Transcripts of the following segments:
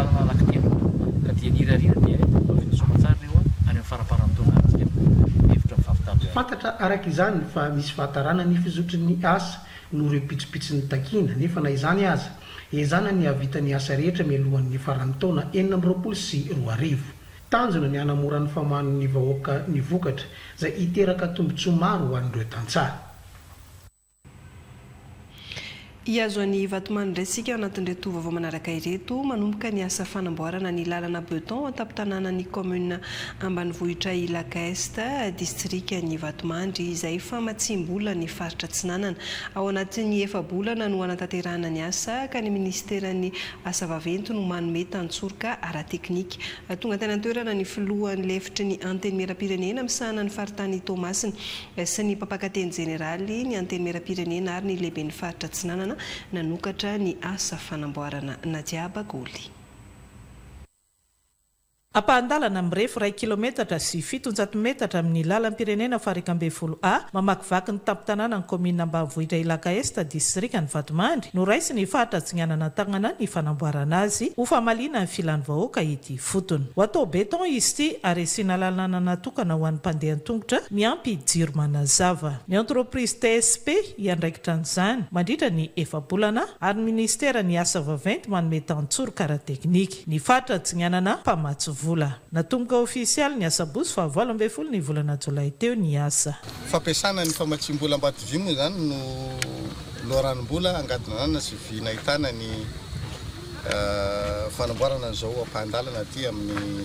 lalana anankitelo ka dia ny irariana dia vita soamatsara ireo any amin'ny faramparan'ny taona any isika hevitra mifampitady. Fantatra araka izany fa misy fahatarana ny fizotry ny asa noho ireo pitsopitsony takiana nefa na izany aza ezahana ny hahavita ny asa rehetra mialohan'ny faran'ny taona 2026. Tanjona ny hanamora ny famoahan'ny vahoaka ny vokatra izay hiteraka tombontsoa maro ho an'ireo tantsaha. Hihazo an'i Vatomandry indray isika ao anatin'ireto vaovao manaraka ireto. Manomboka ny asa fanamboarana ny lalana beton an-tampon-tanànan'ny kaominina ambanivohitra Ilaka Est, distrikan'i Vatomandry, izay famatsiam-bola ny faritra Atsinanana. Ao anatin'ny efa-bolana no hanatanterahana ny asa ka ny minisiteran'ny asa vaventy no manome tantsoroka ara-teknika. Tonga tany an-toerana ny filohan'ny lefitry ny Antenimierampirenena misahana ny faritany Toamasina sy ny mpampakateny jeneraly ny Antenimierampirenena ary ny lehiben'ny faritra Atsinanana nanokatra ny asa fanamboarana Nadia Bagoly. Ampahan-dalana mirefy iray kilometatra sy 700 metatra amin'ny lalam-pirenena faha 11 A mamakivaky ny tampon-tanànan'ny kaominina ambanivohitra Ilaka Est, distrikan'i Vatomandry, noraisin'ny faritra Atsinanana an-tanana ny fanamboarana azy ho famaliana ny filan'ny vahoaka ety ifotony. Ho atao béton izy ity ary asiana lalana natokana ho an'ny mpandeha an-tongotra miampy jiro manazava. Ny entreprise TSP hiandraikitra an'izany mandritra ny efa-bolana ary ny minisiteran'ny asa vaventy manome tantsoroka ara-teknika. Ny faritra Atsinanana mpamatsy vola. Natomboka ofisialy ny asabotsy faha 18 ny volana jolay teo ny asa. Fampiasana ny famatsiam-bola Ambatovy moa izany no loharanom-bola angadinanana sy vy nahitana ny fanamboarana an'izao ampahan-dalana aty amin'ny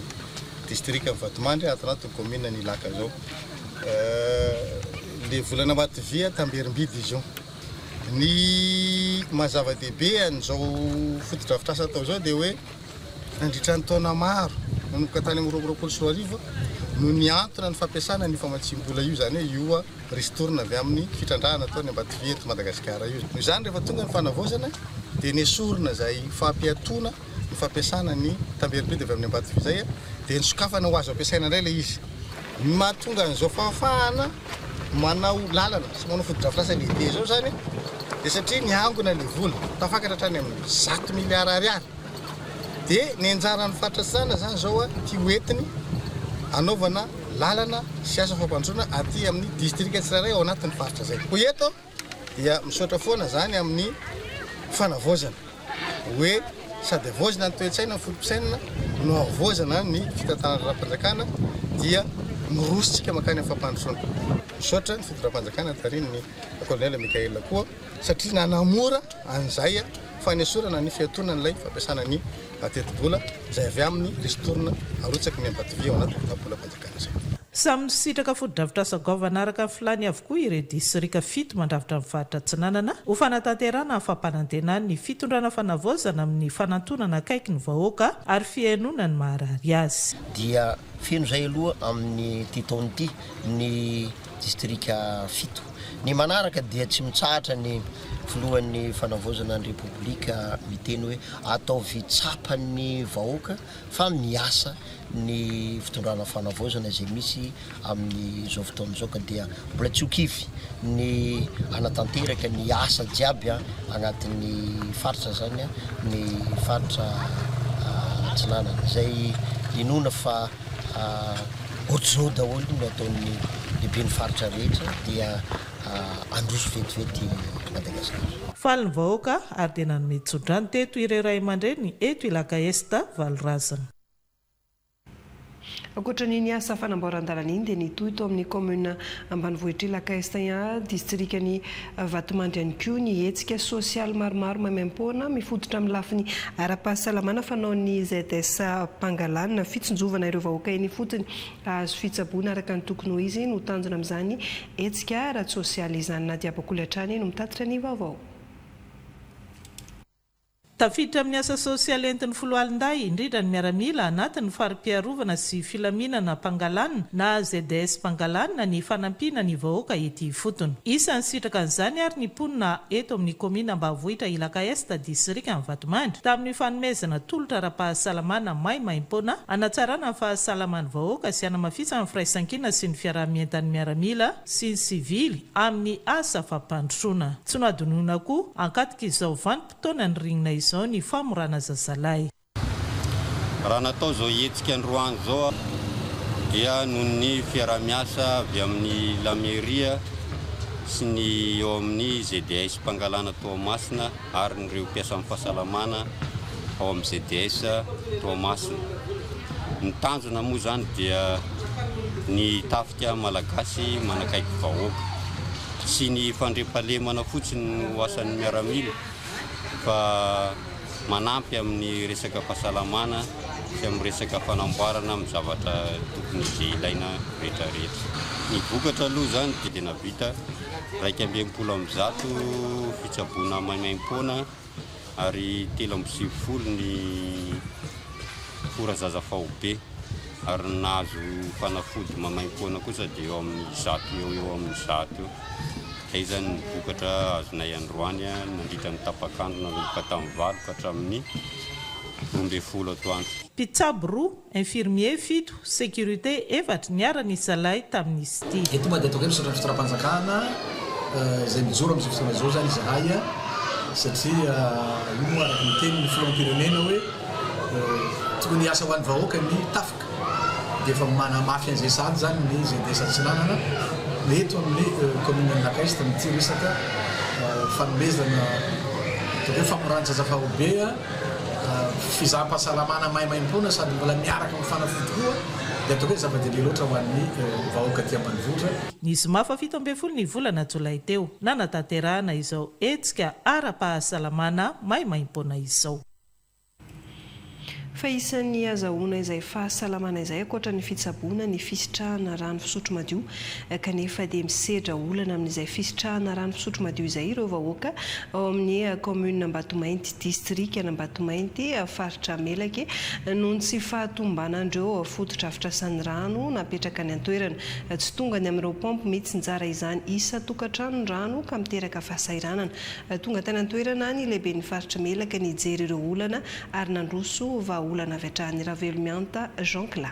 distrikan'i Vatomandry ato anatin'ny kaominina Ilaka izao. Ilay volana Ambatovy tamberim-bidy izy io. Ny maha zava-dehibe an'izao fotodrafitrasa atao izao dia hoe nandritra ny taona maro, nanomboka tany amin'ny 2022 no nihantona ny fampiasana an'io famatsiam-bola io, izany hoe io ristourne avy amin'ny fitrandrahana ataon'ny Ambatovy eto Madagasikara io. Noho izany rehefa tonga ny fanavaozana dia nesorina izay fampiatoana ny fampiasana ny tamberim-bidy avy amin'ny Ambatovy izay dia nosokafana ho azo ampiasaina indray ilay izy. Ny mahatonga an'izao fahafahana manao lalana sy manao fotodrafitrasa lehibe izao izany dia satria niangona ilay vola, tafakatra hatrany amin'ny 100 miliara ariary. Dia ny anjaran'ny faritra Atsinanana izany izao ity ho entiny hanaovana lalana sy asa fampandrosoana aty amin'ny distrika tsirairay ao anatin'ny faritra izay. Koa eto dia misaotra foana izany amin'ny fanavaozana hoe sady havaozina ny toe-tsaina, ny foto-pisainana no havaozana ny fitantanana raharaham-panjakana dia miroso tsika mankany amin'ny fampandrosoana. Misaotra ny fitondram-panjakana tarihin'ny Colonel Mickaël koa satria nanamora an'izay fanesorana ny fiantonan'ilay fampiasana ny tetibola izay avy amin'ny ristourne arotsaky ny Ambatovy ao anatin'ny kitapobolam-panjakana izay. Samy nisitraka fotodrafitrasa goavana araka ny filàny avokoa ireo distrika fito mandrafitra ny faritra Atsinanana ho fanatanterahana ny fampanantenan'ny fitondrana fanavaozana amin'ny fanantonana akaiky ny vahoaka ary fihainoana ny maharary azy. Dia feno izay aloha amin'ity taona ity ny distrika fito. Ny manaraka dia tsy mitsahatra ny filohan'ny fanavaozana ny Repoblika miteny hoe ataovy tsapan'ny vahoaka fa miasa ny fitondrana fanavaozana izay misy amin'izao fotoana izao ka dia mbola tsy ho kivy ny hanatanteraka ny asa jiaby agnatin'ny faritra zany ny faritra Atsinanana izay inoana fa ohatr'izao daholo ny ataon'ny lehiben'ny faritra rehetra dia handroso vetivety i Madagasikara. Faly ny vahoaka ary dia nanome tsodrano teto ireo ray aman-dreny eto Ilaka Est Valorazana. Ankoatra an'iny asa fanamboaran-dalana iny dia nitohy tao amin'ny kaominina ambanivohitr'Ilaka Est distrikan'i Vatomandry ihany koa ny hetsika sosialy maromaro maimaimpoana mifototra amin'ny lafiny ara-pahasalamana fanaon'ny ZS Pangalana. Fitsinjovana ireo vahoaka eny ifotony hahazo fitsaboana araka ny tokony ho izy no tanjona amin'izany hetsika ara-tsosialy izany. Nadia Bakoly hatrany no mitatitra ny vaovao. Tafiditra amin'ny asa sosialy entin'ny Foloalindahy, indrindra ny miaramila, anatin'ny fari-piarovana sy filaminana Pangalana na ZS Pangalana ny fanampiana ny vahoaka ety ifotony. Isan'ny nisitraka an'izany ary ny mponina eto amin'ny kaominina ambanivohitra Ilaka Est, distrikan'i Vatomandry, tamin'ny fanomezana tolotra ara-pahasalamana maimaimpoana hanatsarana ny fahasalaman'ny vahoaka sy hanamafisana ny firaisankina sy ny fiaraha-mientan'ny miaramila sy ny sivily amin'ny asa fampandrosoana. Tsy nohadinoina koa, ankatoky izao vanim-potoanan'ny ririnina izao ny famorana zazalahy. Raha natao izao hetsika androany izao dia noho ny fiaraha-miasa avy amin'ny la mairie sy ny eo amin'ny ZDS Pangalana Toamasina ary ireo mpiasan'ny fahasalamana ao amin'ny ZDS Toamasina. Ny tanjona moa izany dia ny tafika malagasy manakaiky vahoaka. Tsy ny fandriampahalemana fotsiny no asan'ny miaramila fa manampy amin'ny resaka fahasalamana sy amin'ny resaka fanamboarana amin'ny zavatra tokony izay ilaina rehetra rehetra. Ny vokatra aloha izany dia tena vita 161 fitsaboana maimaimpoana ary 93 ny fora zaza faobe ary ny nahazo fanafody maimaimpoana kosa dia eo amin'ny 100 eo eo amin'ny 100 eo. Izay izany ny vokatra azonay androany nandritra ny tapak'andro nanomboka tamin'ny valo ka hatramin'ny 12 atoandro. Mpitsabo roa, infirmier fito, sécurité efatra niara-nisalahy tamin'izy ity. Dia tonga dia ataoko hoe misaotra ny fitondram-panjakana izay mijoro amin'izao fotoana izao izany izahay satria io moa araka ny tenin'ny filoham-pirenena hoe tokony hiasa ho an'ny vahoaka ny tafika dia efa manamafy an'izay sahady izany ny ZS Atsinanana eto amin'ny commune Ilaka Est amin'ity resaka fanomezana ataoko hoe famoran-jaza faobe. Fizaham-pahasalamana maimaimpoana sady mbola miaraka amin'ny fanafody koa dia ataoko hoe zava-dehibe loatra ho an'ny vahoaka aty ambanivohitra. Ny zoma faha-17 ny volana jolay teo, nanatanterahana izao hetsika ara-pahasalamana maimaimpoana izao. Fa isan'ny azahoana izay fahasalamana izay ankoatra ny fitsaboana ny fisitrahana rano fisotro madio kanefa dia misedra olana amin'izay fisitrahana rano fisotro madio izay ireo vahoaka ao amin'ny kaominina Ambatomainty, distrikan'Ambatomainty, faritra Melaky, noho ny tsy fahatomombanan'ireo fotodrafitrasan'ny rano napetraka any an-toerana. Tsy tonga any amin'ireo paompy mitsinjara izany isan-tokantrano ny rano ka miteraka fahasahiranana. Tonga tany an-toerana ny lehiben'ny faritr'i Melaky nijery ireo olana ary nandroso vahaolana avy hatrany. Ravelomianta Jean Cla.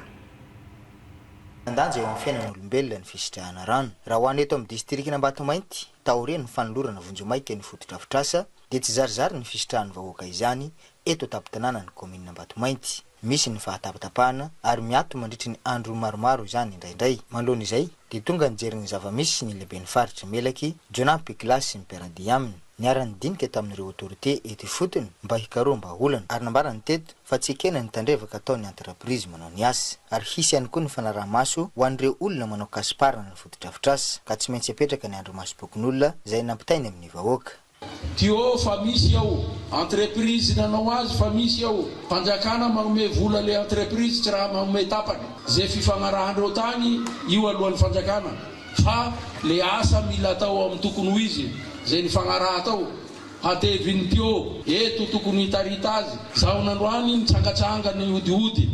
Manan-danja eo amin'ny fiainan'olombelona ny fisitrahana rano. Raha ho an'ny eto amin'ny distrikan'Ambatomainty, taorian'ny fanolorana vonjimaika ny fotodrafitrasa dia tsy zarizary ny fisitrahan'ny vahoaka izany eto an-tampon-tanànan'ny kaominina Ambatomainty. Misy ny fahatapatapahana ary miato mandritry ny andro maromaro izany indraindray. Manoloana izay dia tonga nijery ny zava-misy ny lehiben'ny faritr'i Melaky, Jonah Pikilasy sy ny mpiara-dia aminy. Niara-nidinika tamin'ireo autorité eto ifotony mba hikaroham-bahaolana ary nambarany teto fa tsy ekena ny tandrevaka ataon'ny entreprise manao ny asa ary hisy ihany koa ny fanaraha-maso ho an'ireo olona manao kasiparana ny fotodrafitrasa ka tsy maintsy apetraka ny andrimasom-pokonolona izay nampitainy amin'ny vahoaka. Tuyau fa misy ao, entreprise nanao azy fa misy ao, fanjakana magnome vola le entreprise tsy raha magnome tapany, ze fifagnarahandreo tagny io alohan'ny fanjakana fa le asa mila atao am tokony ho izy ze nifagnaraha tao. Hateviny teo eto tokony hitarita azy. Zaho nandroany mitsangatsanga nihodiody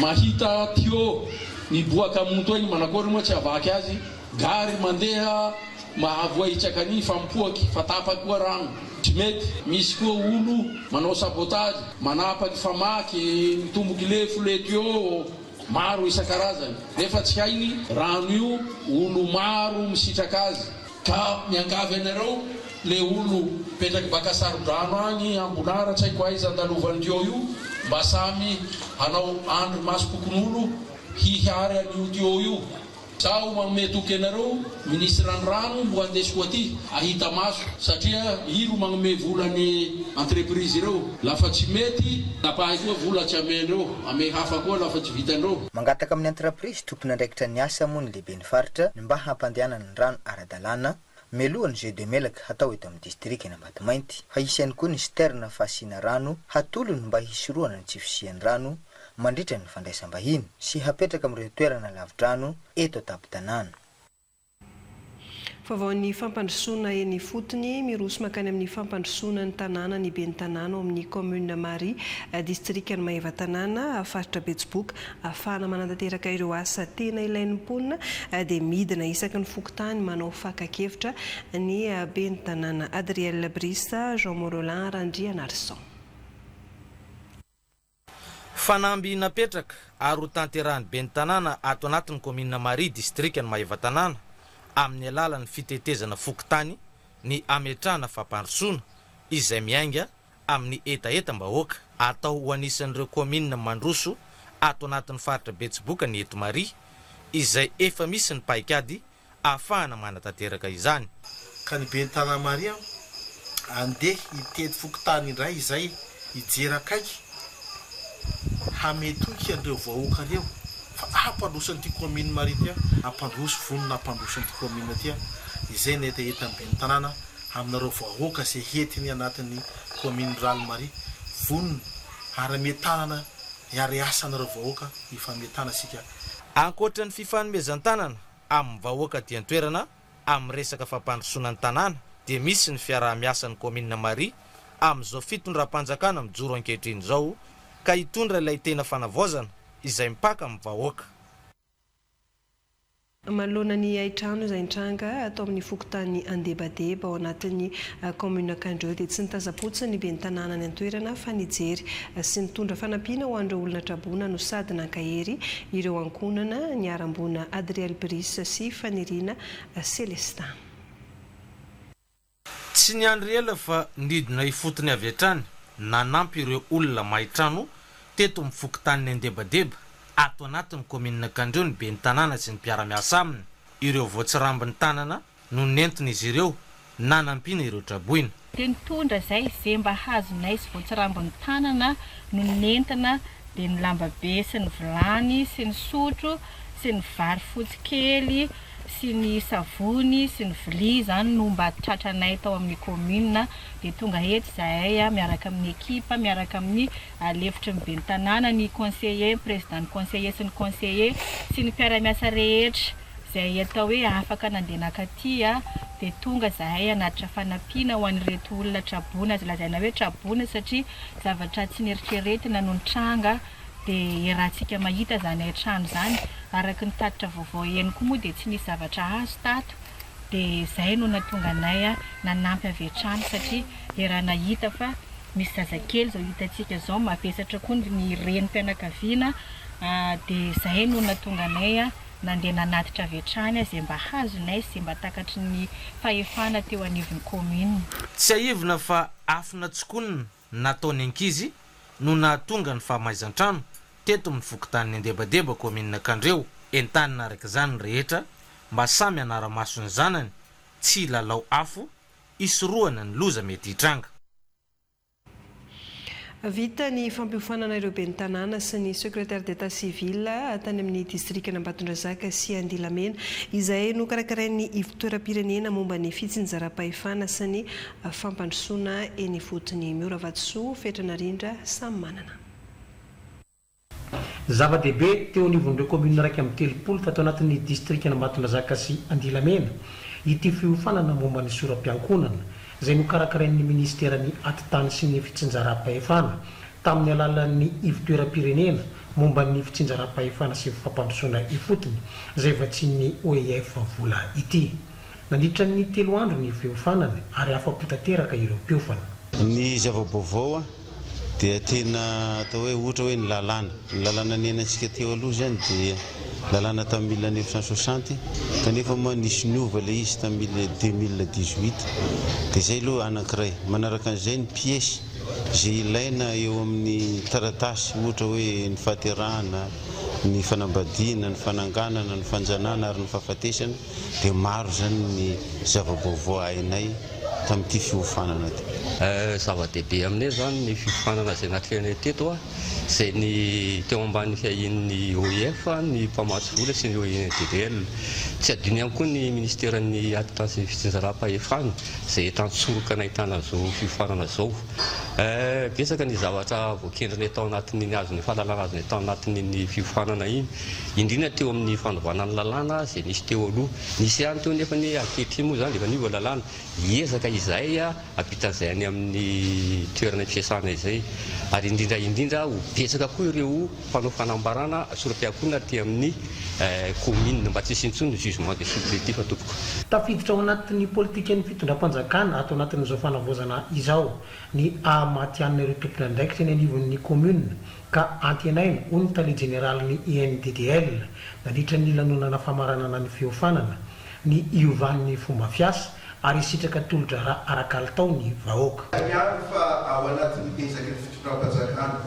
mahita tuyau miboaka monto egny manakory moa tsy havaky azy gary mandeha mahavoahitsaka an'igny fa mipoaky fa tapaky koa rano tsy mety misy koa olo manao sabotage manapaky famaky mitomboky lefo le tuyau maro isan-karazany nefa tsy hainy rano io olo maro misitraka azy Ka miangavy anareo le olo mipetraky baka sarodrano agny ambonara tsy haiko aiza andalovan'ny tuyau io mba samy hanao andry masom-pokonolo hihary an'io tuyau io. Zaho magnome toky anareo ministre ny rano mbo andesiko aty ahita maso satria iro magnome vola ny entreprise ireo lafa tsy mety tapahy koa vola tsy amendreo ame hafa koa lafa tsy vitandreo. Mangataka amin'ny entreprise tompon'andraikitra ny asa moa ny lehiben'ny faritra ny mba hampandehanana ny rano ara-dalàna mialoha ny jeu de Melaky hatao eto amin'ny distrikan'Ambatomainty. Fa hisy ihany koa ny citerne fasiana rano hatolony mba hisorohana ny tsy fisian'ny rano mandritra ny fandraisam-bahiny sy hapetraka amin'ireo toerana lavi-drano eto an-tampon-tanàna. Vaovaon'ny fampandrosoana eny ifotony, miroso mankany amin'ny fampandrosoana ny tanàna ny ben'ny tanàna ao amin'ny kaominina Maria, distrikan'i Maevatanàna, faritra Betsiboka. Ahafahana manatanteraka ireo asa tena ilain'ny mponina dia midina isaky ny fokontany manao fakan-kevitra ny ben'ny tanàna. Adriel Brice, Jean Morelin Randrianarison. Fanamby napetraka ary ho tanterahin'ny ben'ny tanàna ato anatin'ny kaominina Maria, distrikan'i Maevatanàna, amin'ny alalan'ny fitetezana fokontany ny hametrahana fampandrosoana izay miainga. amin'ny hetahetam-bahoaka. Atao ho anisan'ireo kaominina mandroso ato anatin'ny faritra Betsiboka ny eto Maria, izay efa misy ny paikady ahafahana manatanteraka izany. Ka ny ben'ny tanàna Maria andeha hitety fokontany indray izay hijery akaiky hametoky an'ireo vahoaka ireo fa hampandroso an'ity kaominina Maria ity, hampandroso, vonona hampandroso an'ity kaominina ity, izay ny hetahetan'ny ben'ny tanàna aminareo vahoaka izay hetiny anatin'ny kaominina ruraly Maria, vonona hanome tanana hiara-hiasa anareo vahoaka, hifanome tanana isika. Ankoatra ny fifanomezan-tanana amin'ny vahoaka aty an-toerana amin'ny resaka fampandrosoana ny tanàna dia misy ny fiaraha-miasan'ny kaominina Maria amin'izao fitondram-panjakana mijoro ankehitriny izao ka hitondra ilay tena fanavaozana izay mipaka amin'ny vahoaka. Manoloana ny haintrano izay nitranga tao amin'ny fokontany Andebadeba ao anatin'ny kaominina Kandreo dia tsy nitazam-potsiny ny ben'ny tanàna any an-toerana fa nijery sy nitondra fanampiana ho an'ireo olona traboina no sady nankahery ireo ankohonana niharam-boina Adriel Brice sy Faniriana Celestin. Tsy niandry ela fa nidina ifotony avy hatrany nanampy ireo olona may trano teto amin'ny fokontanin'i Andebadeba, ato anatin'ny kaominina Kandreo ny ben'ny tanàna sy ny mpiara-miasa aminy. Ireo voatsirambin'ny tanana no nentin'izy ireo nanampiana ireo traboina. Dia nitondra izay ze mba hazonay sy voatsirambin'ny tanana no nentina dia ny lamba be sy ny vilany sy ny sotro sy ny vary fotsy kely sy ny savony sy ny vilia izany no mba tratranay tao amin'ny commune dia tonga eto izahay miaraka amin'ny ekipa miaraka amin'ny lefitry ny ben'ny tanàna ny conseiller ny président ny conseiller sy ny conseiller sy ny mpiara-miasa rehetra izay atao hoe afaka nandeha nakaty dia tonga izahay hanatitra fanampiana ho an'ireto olona traboina azo lazaina hoe traboina satria zavatra tsy neritreretina no nitranga dia iarahantsika mahita izany hain-trano izany, araka ny tatitra vaovao heno koa moa dia tsy nisy zavatra azo tato dia izay no nahatonga anay nanampy avy hatrany satria iaraha-nahita fa misy zazakely izao hitantsika izao, mavesatra koa ny renim-pianakaviana dia izay no nahatonga anay nandeha nanatitra avy hatrany izay mba hazonay sy izay mba takatry ny fahefana teo anivon'ny commune. Tsiahivina fa afo natsikonina nataon'ny ankizy no nahatonga ny fahamaizan-trano teto amin'ny fokontanin'i Andebadeba, kaominina Kandreho. Entanina araka izany ny rehetra mba samy hanara-maso ny zanany tsy hilalao afo hisorohana ny loza mety hitranga. Vita ny fampiofanana ireo ben'ny tanàna sy ny secrétaire d'état civil tany amin'ny distrikan'Ambatondrazaka sy Andilamena izay nokarakarain'ny ivontoeram-pirenena momba ny fitsinjaram-pahefana sy ny Fampandrosoana eny ifotony. Miora Vatosoa, Fetra Narindra, samy manana. Zava-dehibe teo anivon'ireo kaominina 31 tato anatin'ny distrikan'Ambatondrazaka sy Andilamena ity fiofanana momba ny sora-piankohonana izay nokarakarain'ny minisiteran'ny Atitany sy ny Fitsinjaram-pahefana tamin'ny alalan'ny ivontoeram-pirenena momba ny fitsinjaram-pahefana sy fampandrosoana ifotony izay vatsian'ny OIF vola ity. Nandritra ny telo andro ny fiofanana ary afa-po tanteraka ireo mpiofana. Ny zava-baovao dia tena atao hoe ohatra hoe ny lalàna. Ny lalàna niainantsika teo aloha izany dia lalàna tamin'ny 1960 kanefa moa nisy niova ilay izy tamin'ny 2018. Dia izay aloha anankiray. Manaraka an'izay ny piesy izay ilaina eo amin'ny taratasy ohatra hoe ny fahaterahana, ny fanambadiana, ny fananganana, ny fanjanahana ary ny fahafatesana. Dia maro izany ny zava-baovao hainay tamin'ity fiofanana ity. Zava-dehibe aminay izany ny fiofanana izay natrehinay teto, izay ny teo ambany fiahian'ny OIF, ny mpamatsy vola sy ny OINDDL. Tsy adino ihany koa ny minisiteran'ny Atitany sy ny Fitsinjaram-pahefana izay entan-tsoroka nahitana izao fiofanana izao. Betsaka ny zavatra voakendrinay tao anatin'iny azonay fahalalana azonay tao anatin'iny fiofanana iny, indrindra teo amin'ny fanovana ny lalàna izay nisy teo aloha. Nisy ihany teo nefa ny ankehitriny moa izany dia efa niova lalàna. Hiezaka izahay hampita an'izay any amin'ny toerana fiasana izay ary indrindra indrindra ho betsaka koa ireo mpanao fanambarana sora-piankohonana aty amin'ny kaominina mba tsy hisy intsony ny jugement de supplétif tompoko. Tafiditra ao anatin'ny politikan'ny fitondram-panjakana ato anatin'izao fanavaozana izao ny haha-matihanina ireo tompon'andraikitra eny anivon'ny kaominina ka antenaina, hoy ny tale jeneralin'ny INDDL, nandritra ny lanonana famaranana ny fiofanana, ny hiovan'ny fomba fiasa. ary hisitraka tolo-draharaha ara-kalitao ny vahoaka. Ihany fa ao anatin'ny ezaky ny fitondram-panjakana,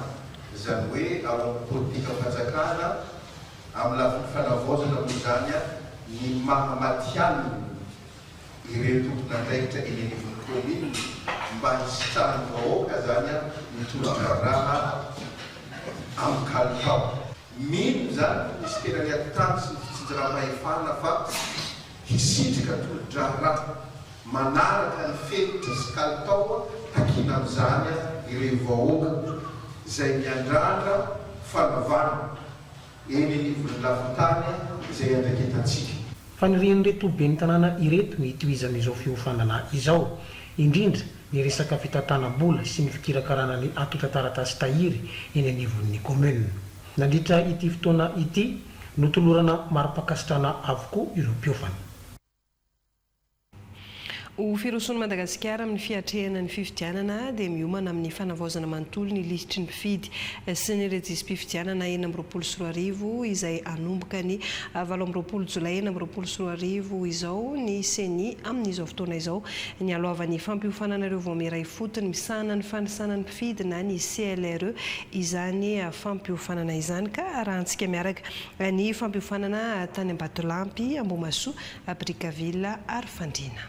izany hoe ao amin'ny politikam-panjakana amin'ny lafiny fanavaozana moa izany ny maha matihanina ireo tompon'andraikitra eny anivon'ny kaominina mba hisitrahan'ny vahoaka izany ny tolo-draharaha amin'ny kalitao. Mino izany ny minisiteran'ny Atitany sy ny Fitsinjaram-pahefana fa hisitraka tolo-draharaha manaraka ny fenitra sy kalitao takiana amin'izany ireo vahoaka izay miandrandra fanovana eny anivon'ny lafin-tany izay andraiketantsika. Fanirian'ireto ben'ny tanàna ireto ny hitohizan'izao fiofanana izao, indrindra ny resaka fitantanam-bola sy ny fikirakarana ny antontan-taratasy tahiry eny anivon'ny commune. Nandritra ity fotoana ity, notolorana mari-pankasitrahana avokoa ireo mpiofana. Ho firosoan'i Madagasikara amin'ny fiatrehana ny fifidianana dia miomana amin'ny fanavaozana manontolo ny lisitry ny mpifidy sy ny rejisi-pifidianana 2026 izay hanomboka ny 28 jolay 2026 izao ny Ceni amin'izao fotoana izao. Nialohavan'ny fampiofanana ireo vaomiera ifotony misahana ny fanisana ny mpifidy na ny CLRE izany fampiofanana izany ka arahantsika miaraka ny fampiofanana tany Ambatolampy, Ambohimahasoa, Brickaville ary Fandriana.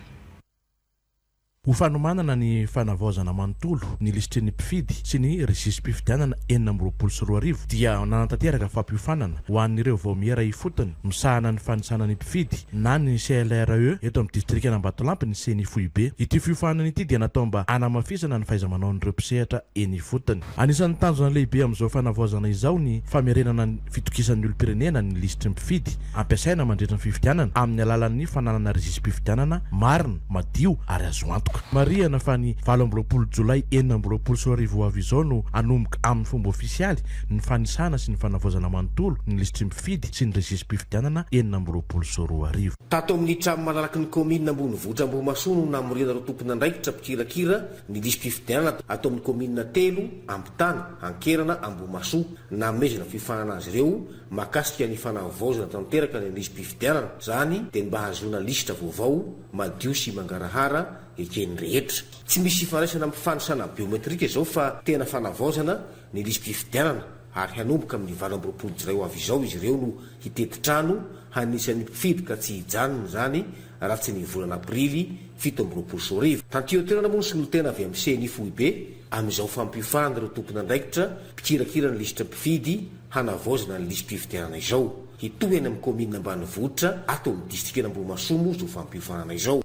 Ho fanomanana ny fanavaozana manontolo ny lisitry ny mpifidy sy ny rejisi-pifidianana 2026 dia nanatanteraka fampiofanana ho an'ireo vaomiera ifotony misahana ny fanisana ny mpifidy na ny CLRE eto amin'ny distrikan'Ambatolampy ny Ceni foibe. Ity fiofanana ity dia natao mba hanamafisana ny fahaiza-manaon'ireo mpisehatra eny ifotony. Anisan'ny tanjona lehibe amin'izao fanavaozana izao ny famerenana ny fitokisan'ny olom-pirenena ny lisitry ny mpifidy ampiasaina mandritra ny fifidianana amin'ny alalan'ny fananana rejisi-pifidianana marina, madio ary azo antoka. Marihana fa ny 28 jolay 2026 ho avy izao no hanomboka amin'ny fomba ofisialy ny fanisana sy ny fanavaozana manontolo ny lisitry ny mpifidy sy ny rejisi-pifidianana 2026. Tato amin'ny trano malalaky ny kaominina ambonivohitra Ambohimahasoa no namoriana ireo tompon'andraikitra mpikirakira ny lisi-pifidianana ato amin'ny kaominina telo Ampitana, Ankerana, Ambohimahasoa. Nanomezana fiofanana azy ireo mahakasika ny fanavaozana tanteraka ny lisi-pifidianana. Izany dia ny mba hahazoana lisitra vaovao, madio sy mangarahara eken'ny rehetra. Tsy misy ifandraisana amin'ny fanisana biometrika izao fa tena fanavaozana ny lisi-pifidianana ary hanomboka amin'ny 28 jolay ho avy izao izy ireo no hitety trano hanisa ny mpifidy ka tsy hijanona izany raha tsy ny volana aprily 2027. Taty an-toerana moa ny solontena avy amin'ny Ceni foibe amin'izao fampiofanana ireo tompon'andraikitra mpikirakira ny lisitra mpifidy hanavaozana ny lisi-pifidianana izao. Hitohy any amin'ny kaominina ambanivohitra ato amin'ny distrikan'Ambohimahasoa moa izao fampiofanana izao.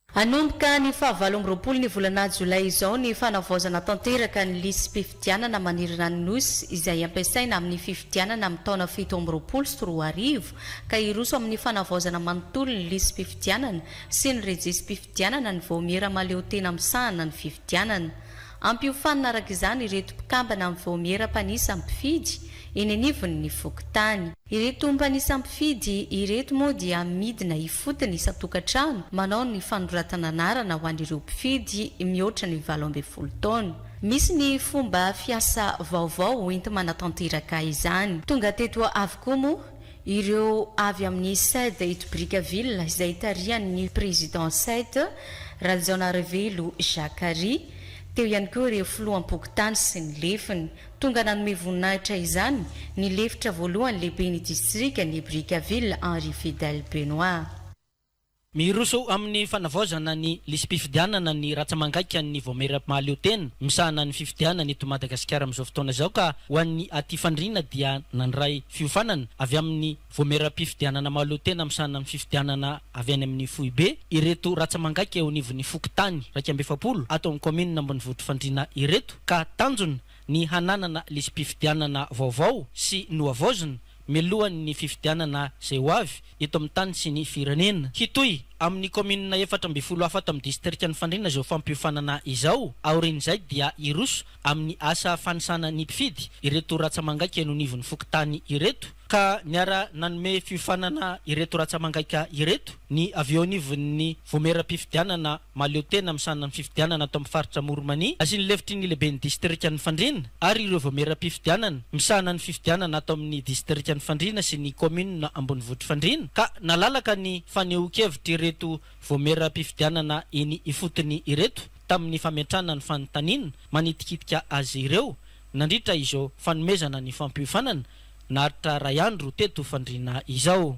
Hanomboka ny faha 28 ny volana jolay izao ny fanavaozana tanteraka ny lisi-pifidianana manerana ny Nosy izay ampiasaina amin'ny fifidianana amin'ny taona 2027 ka hiroso amin'ny fanavaozana manontolo ny lisi-pifidianana sy ny rejisi-pifidianana ny vaomiera mahaleotena misahana ny fifidianana. Ampiofanina araka izany ireto mpikambana amin'ny vaomiera mpanisa mpifidy eny anivon'ny fokontany. Ireto mpanisa mpifidy ireto moa dia midina ifotony isan-tokantrano manao ny fanoratana anarana ho an'ireo mpifidy mihoatra ny 18 taona. Misy ny fomba fiasa vaovao hoenti-manatanteraka izany. Tonga teto avokoa moa ireo avy amin'ny Ced eto Brickaville izay tarihan'ny Président Ced, Rajaonarivelo Jacques Harry. Teo ihany koa ireo filoham-pokontany sy ny lefiny. Tonga nanome voninahitra izany ny lefitra voalohany lehiben'ny distrikan'i Brickaville Henri Fidèle Benoit. Miroso amin'ny fanavaozana ny lisi-pifidianana ny ratsa-mangaikan'ny Vaomiera mahaleo tena misahana ny fifidianana eto Madagasikara amin'izao fotoana izao ka ho an'ny aty Fandriana dia nandray fiofanana avy amin'ny Vaomieram-pifidianana mahaleo tena misahana ny fifidianana avy any amin'ny foibe ireto ratsa-mangaika eo anivon'ny fokontany 41 ato amin'ny kaominina ambonivohitr'i Fandriana ireto ka tanjona ny hananana lisi-pifidianana vaovao sy nohavaozina mialohan'ny fifidianana izay ho avy eto amin'ny tany sy ny firenena. Hitohy amin'ny kaominina 14 hafa ato amin'ny distrikan'i Fandriana izao fampiofanana izao. Aorian'izay dia hiroso amin'ny asa fanisana ny mpifidy ireto ratsa-mangaika eny onivon'ny fokontany ireto ka niara-nanome fiofanana ireto ratsa-mangaika ireto ny avy eo anivon'ny voamieram-pifidianana mahaleo tena misahana ny fifidianana ato amin'ny faritra Amoron'i-Mania sy ny lefitry ny lehiben'ny distrikan'i Fandriana ary ireo vaomieram-pifidianana misahana ny fifidianana ato amin'ny distrikan'i Fandriana sy ny kaominina ambonivohitr'i Fandriana ka nalalaka ny fanehoan-kevitr'ireo. ireto vaomieram-pifidianana eny ifotony ireto tamin'ny fametrahana ny fanontaniana manitikitika azy ireo nandritra izao fanomezana ny fampiofanana naharitra iray andro teto Fandriana izao.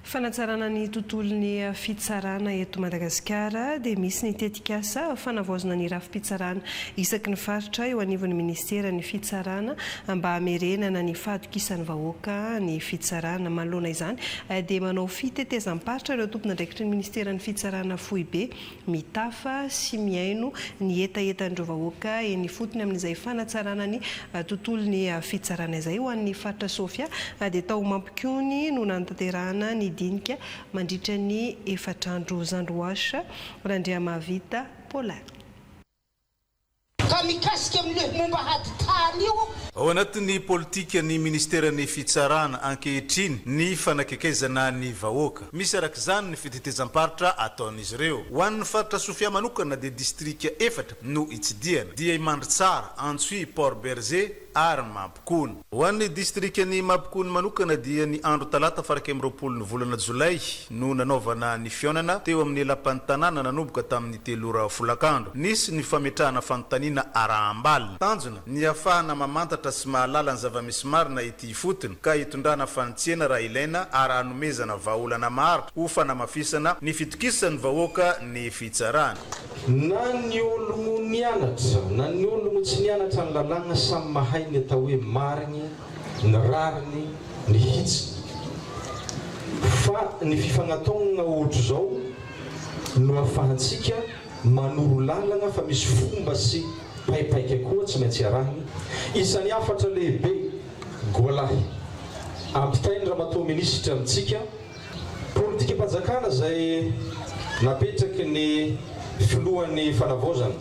Fanatsarana ny tontolon'ny fitsarana eto Madagasikara dia misy ny tetikasa fanavaozana ny rafi-pitsarana isaky ny faritra eo anivon'ny minisiteran'ny fitsarana mba hamerenana ny fahatokisan'ny vahoaka ny fitsarana. Manoloana izany dia manao fitetezam-paritra ireo tompon'andraikitry ny minisiteran'ny fitsarana foibe mitafa sy mihaino ny hetahetan'ireo vahoaka eny ifotony amin'izay fanatsarana ny tontolon'ny fitsarana izay. Ho an'ny faritra Sofia dia tao Mampikony no nanatanterahana ny dinika mandritra ny efatr'andro. Zandry Wash Randriamahavita Paulin. Ka mikasika amin'io momba ady tany io. Ao anatin'ny politikan'ny ministeran'ny fitsarana ankehitriny ny fanakekezana ny vahoaka. Misy araka izany ny fitetezam-paritra ataon'izy ireo. Ho an'ny faritra Sofia manokana dia distrika efatra no itsidihana, dia i Mandritsara, Antsohihy, Port Bergé ary Mampikony. Ho an'ny distrikan'i Mampikony manokana dia ny andro talata faha 21 ny volana jolay no nanaovana ny fihaonana teo amin'ny lapan'ny tanàna nanomboka tamin'ny telo ora folakandro. Nisy ny fametrahana fanontaniana araham-baliny. Tanjona, ny hahafahana mamantatra sy mahalala ny zava-misy marina ety ifotony ka hitondrana fanitsiana raha ilaina ary hanomezana vahaolana maharitra ho fanamafisana ny fitokisan'ny vahoaka ny fitsarana. Na ny ologno nianatra na ny ologno tsy nianatra ny lalàgna samy mahay ny atao hoe marigny, ny rariny, ny hitsiny. Fa ny fifagnataognagna ohatr'izao no afahantsika manoro lalagna fa misy fomba sy paipaika koa tsy maintsy arahigny. Isan'ny hafatra lehibe goalahy ampitain'i Ramatoa Minisitra amintsika, Politikam-panjakana izay napetraky ny Filohan'ny Fanavaozana,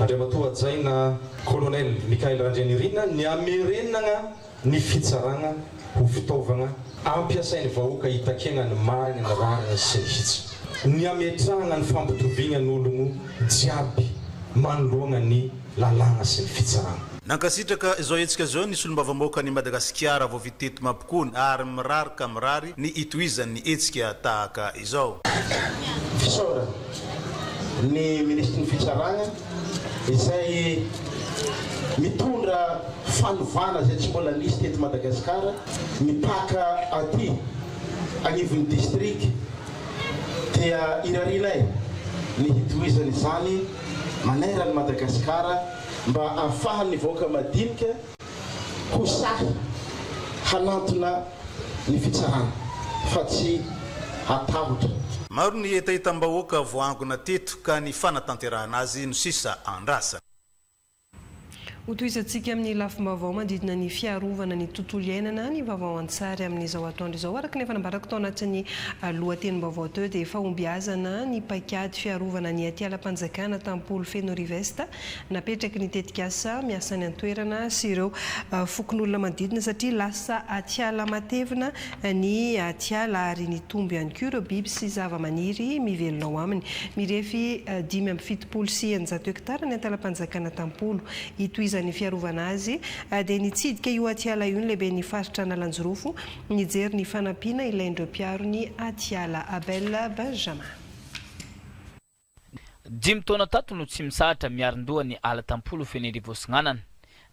Andriamatoa Hajaina Colonel Michaël Randrianirina ny hamerenagna ny fitsaragna ho fitaovagna ampiasain'ny vahoaka hitakiagna ny marigny, ny rariny sy ny hitsiny. Ny hametrahagna ny fampitoviagna ny ologno jiaby manoloagna ny lalàgna sy ny fitsaragna. Nankasitraka izao hetsika izao ny solombavambahoakan'i Madagasikara vao vita teto Mampikony ary mirary ka mirary ny hitohizan'ny hetsika tahaka izao. Fisaorana ny Minisitry ny Fitsarana izay mitondra fanovana izay tsy mbola nisy teto Madagasikara mipaka aty agnivon'ny distrika dia irarianay ny hitohizan'izany maneran'i Madagasikara mba ahafahan'ny vahoaka madinika ho sahy hanantona ny fitsarana fa tsy hatahotra. Maro ny hetahetam-bahoaka voaangona teto ka ny fanatanterahana azy no sisa andrasana. Hotohizantsika amin'ny lafim-baovao manodidina ny fiarovana ny tontolo iainana ny vaovao an-tsary amin'izao atoandro izao. Araka ny efa nambarako tao anatin'ny lohatenim-baovao teo dia fahombiazana ny paikady fiarovana ny atialam-panjakana Tampolo Fenorive-Est Napetraky ny tetikasa miasa any an-toerana sy ireo fokonolona manodidina satria lasa atiala matevina ny atiala ary nitombo ihany koa ireo biby sy zavamaniry mivelona ao aminy. Mirefy 675 hektara ny Antalam-panjakana Tampolo. Hitohizan'ny fiarovana azy dia nitsidika io atiala io ny lehiben'ny faritra Analanjirofo nijery ny fanampiana ilain'ireo mpiaro ny atiala. Abel Benjamin. Dimy taona tato no tsy misahatra miarin-doha ny ala tampolo Fenerivo Signanana.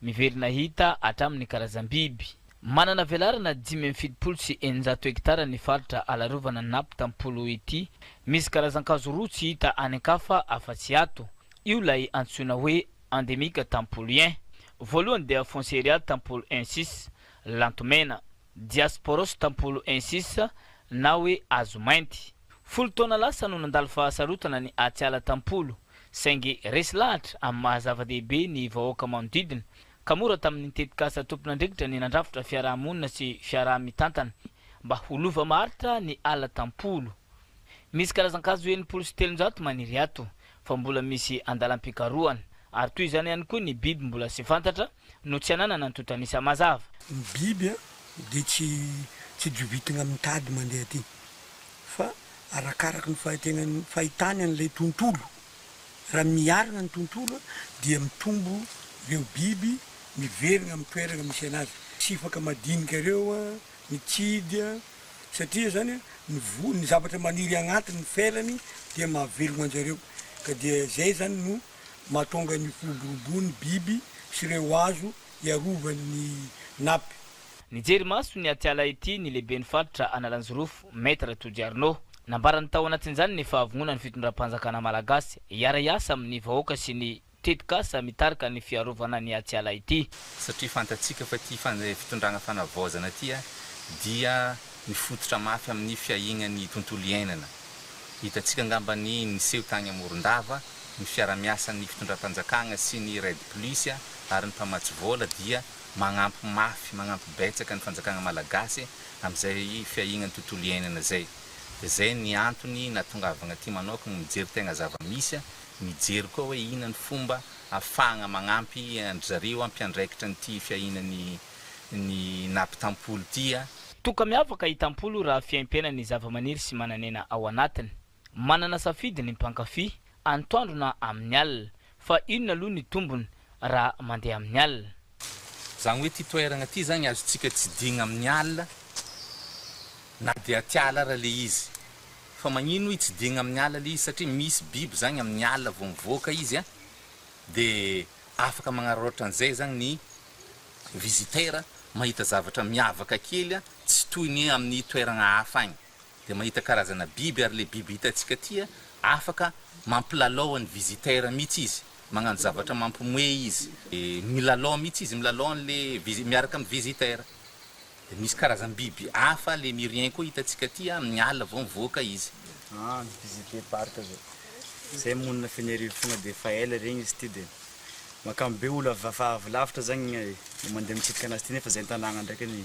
Miverina hita hatramin'ny karazam-biby. Manana velarana 675 hektara ny faritra ala arovana Nap Tampolo ity. Misy karazan-kazo roa tsy hita any an-kafa afa-tsy ato. Io ilay antsoina hoe endémique tampoloien. Voalohany dia Fonseria tampoloensis, lantomena. Diasporos tampoloensis na hoe hazo mainty. Folo taona lasa no nandalo fahasarotana ny Atiala Tampolo, saingy resy lahatra amin'ny maha zava-dehibe ny vahoaka manodidina, ka mora tamin'ny tetikasa tompon'andrikitra ny nandrafitra fiaraha-monina sy fiaraha-mitantana mba ho lova maharitra ny ala Tampolo. Misy karazan-kazo 360 maniry ato, fa mbola misy andalam-pikarohana, ary toy izany ihany koa ny biby mbola tsy fantatra no tsy ananana antontan'isa mazava. Ny biby dia tsy tsy jovitina amin'ny tady mandeha aty. Fa arakaraky ny fahatenany fahitany an'ilay tontolo, raha miarina ny tontolo dia mitombo ireo biby miverina amin'ny toerana misy anazy. Sifaka madinika ireo, ny tsidy. Satria zany ny voa, ny zavatra maniry agnatiny, ny felany dia mahavelogno anjareo. Ka dia zay zany no mahatonga ny firoborobon'ny biby sy ireo hazo hiarovan'ny nappe. Nijery maso ny atiala ity ny lehiben'ny faritra Analanjirofo, Maître Tody Arnaud. Nambarany tao anatin'izany ny fahavononan'ny fitondram-panjakana malagasy hiara-hiasa amin'ny vahoaka sy ny tetikasa mitarika ny fiarovana ny atiala ity. Satria fantatsika fa ity fitondrana fanavaozana ity dia mifototra mafy amin'ny fiahiana ny tontolo iainana. Hitantsika angamba ny niseho tany Morondava, ny fiara-miasan'ny fitondram-panjakana sy ny Red Plus ary ny mpamatsy vola dia magnampy mafy, magnampy betsaka ny fanjakana malagasy amin'izay fiahiana ny tontolo iainana izay. Dia izay ny antony nahatongavana aty manokana mijery tegna zava-misy Mijery koa hoe inona ny fomba ahafahagna magnampy an-dry zareo hampiandraikitra an'ity fiahiana ny ny napy tampolo ity a. Toka-miavaka i Tampolo raha fiaimpiaina ny zavamaniry sy manan'aina ao anatiny. Manana safidy ny mpankafy, antoandro na amin'ny alina. Fa inona aloha ny tombony raha mandeha amin'ny alina? Zany hoe ty toeragna ty zagny azontsika tsidihigna amin'ny alina na de atiala ara le izy. Fa magnino hitsidihigna amin'ny ala le izy satria misy biby zagny amin'ny ala vao mivoaka izy a de afaka magnararaotra an'izay zagny ny visiteur mahita zavatra miavaka kely a tsy toy ny amin'ny toeragna hafa agny de mahita karazana biby ary le biby hitantsika aty a afaka mampilalao an'ny visiteur mihitsy izy magnano zavatra mampimoehy izy de milalao mihitsy izy milalao an'le visi- miaraka amin'ny visiteur. Dia misy karazam-biby hafa lémurien koa hitantsika aty amin'ny alina vao mivoaka izy. Ah, mi-visiter parc zao. Zay monina Fenerivo fogna de efa ela regny izy ty de makamo be olo avy afa avy lavitra zagny mba mandeha mitsidika anazy ty nefa zay an-tanagna ndraiky ny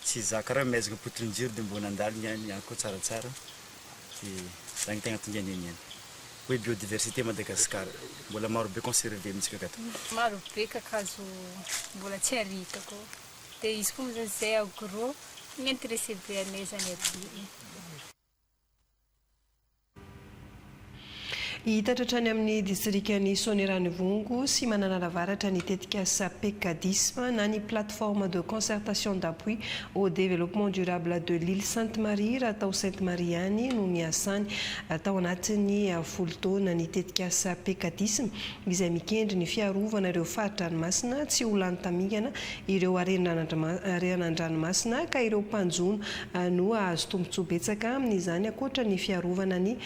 tsy zaka raha miezaka potirin-jiro de mbô nandalo niany niany koa tsaratsara de zagny tegna tonga niany niany hoe biodiversité Madagascar mbola maro be conserver amintsika akato. Maro be kakazo mbola tsy ary hitako. Dia izy koa moa zany zay agro mi-interesse be anay zany aty e. Hiitatra hatrany amin'ny distrikan'i Soanierana Ivongo sy Mananara Avaratra ny tetikasa Pecadisme na ny Plateforme de Concertation d'Appui au Développement Durable de l'Île Sainte Marie raha tao Sainte Marie ihany no niasany tao anatin'ny folo taona. Ny tetikasa Pecadisme izay mikendry ny fiarovana ireo fari-dranomasina tsy ho lany tamingana ireo harenan-dranomasina ka ireo mpanjono no hahazo tombontsoa betsaka amin'izany ankoatra ny fiarovana ny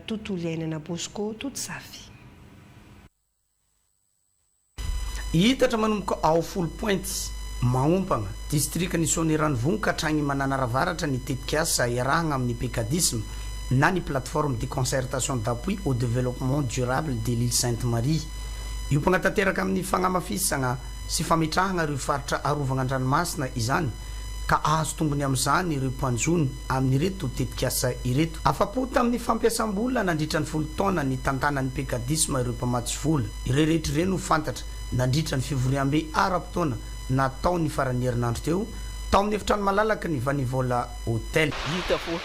tontolo iainana. Bosco Totozafy. Hiitatra manomboka ao Foulpointe, Maompagna, distrikan'i Soanierana-Ivongo ka hatragny Mananara Avaratra ny tetikasa iarahagna amin'ny Pecadisme na ny Plateforme de Concertation d'Appui au Développement Durable de l'Île Sainte Marie. Hiompagna tanteraka amin'ny fagnamafisagna sy fametrahagna ireo faritra arovagna an-dranomasina izany ka ahazo tombony amin'izany ireo mpanjono amin'ireto tetikasa ireto. Afa-po tamin'ny fampiasam-bola nandritra ny folo taona nitantanan'ny Pecadisme ireo mpamatsy vola. Ireo rehetra ireo no fantatra nandritra ny fivoriambe ara-potoana natao ny faran'ny herinandro teo tao amin'ny efitrano malalaky ny Vanivola Hotel. Hita fô